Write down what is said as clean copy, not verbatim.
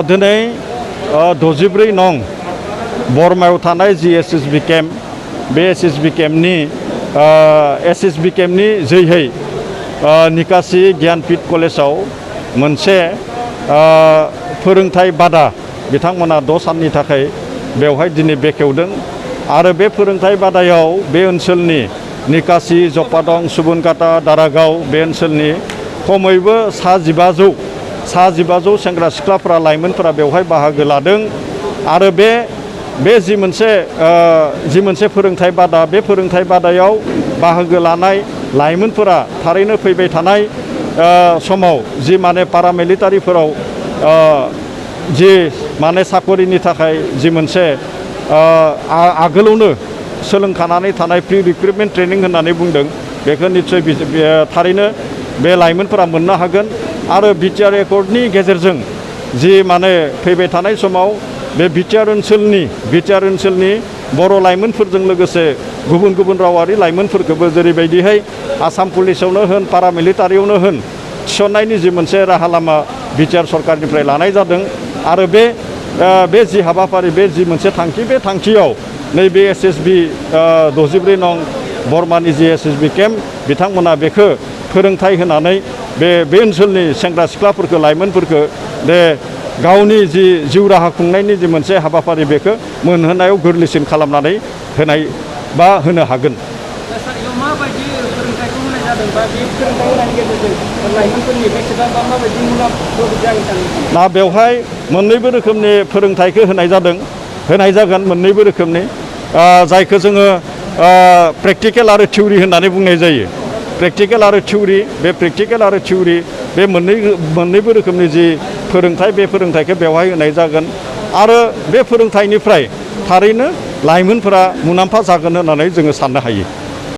दिनै 64 नं बरमायाव थानाय जि एसएसबि केम्प बे एसएसबि केम्पनि जोहै निकासि ज्ञानपीठ कलेजाव मोनसे फोरोंथाय बादा बिथांमोना 6 साननि थाखाय बेवहाय दिनै बेखेवदों आरो बे फोरोंथाय बादायाव बे ओनसोलनि निकासि जपादं सुबनकाटा दारागाव बे ओनसोलनि खमैबो सा 1500 सेंग्रा सिख्लाफोरा लाइमोनफोरा बेवहाय बाहागो लादों आरो बे जि मोनसे फोरोंथाय बादा बे फोरोंथाय बादायाव बाहागो लानाय लाइमोनफोरा थारैनो फैबाय थानाय समाव जि माने पारामिलिटारिफोराव जि माने साकरिनि थाखाय जि मोनसे आगोलावनो सोलोंखानानै थानाय प्रि रिक्रुटमेन्ट ट्रेनिं होननानै बुंदों बेखौ निस्सय थारैनो बे लाइमोनफोरा मोननो हागोन आरो बिटिआर एकर्डनि गेजेरजों जि माने फैबाय थानाय समाव बे बिटिआर ओनसोलनि बर' लाइमोनफोरजों लोगोसे गुबुन गुबुन रावारि लाइमोनफोरखौबो जेरैबायदिहाय आसाम पुलिसावनो होन पारामिलिटारियावनो होन थिसननायनि जि मोनसे राहा लामा बिटिआर सरकारनिफ्राय लानाय जादों आरो बे जि हाबाफारि बे जि मोनसे थांखि बे थांखियाव नैबे एसएसबि 64 नं बरमानि जि एसएसबि केम्प बिथांमोना बेखौ फोरोंथाय होनानै बे ओनसोलनि सेंग्रा सिख्लाफोरखौ लाइमोनफोरखौ बे गावनि जि जिउ राहा खुंनायनि जि मोनसे हाबाफारि बेखौ मोनहोनायाव गोरलैसिन खालामनानै होनाय बा होनो हागोन। माबायदि फोरोंथायखौ होनाय जादों बा बे फोरोंथाय होनायनि गेजेरजों लाइमोनफोरनि बेसेबां बा माबायदि मुलाम्फा जागोन सानो? ना बेवहाय मोननैबो रोखोमनि फोरोंथायखौ होनाय जागोन मोननैबो रोखोमनि जायखौ जोङो प्रेक्टिकेल आरो थिउरि होननानै बुंनाय जायो। प्रेक्टिकेल आरो थिउरि बे मोननैबो रोखोमनि जि फोरोंथाय बे फोरोंथायखौ बेवहाय होनाय जागोन आरो बे फोरोंथायनिफ्राय थारैनो लाइमोनफोरा मुलाम्फा जागोन होननानै जोङो साननो हायो।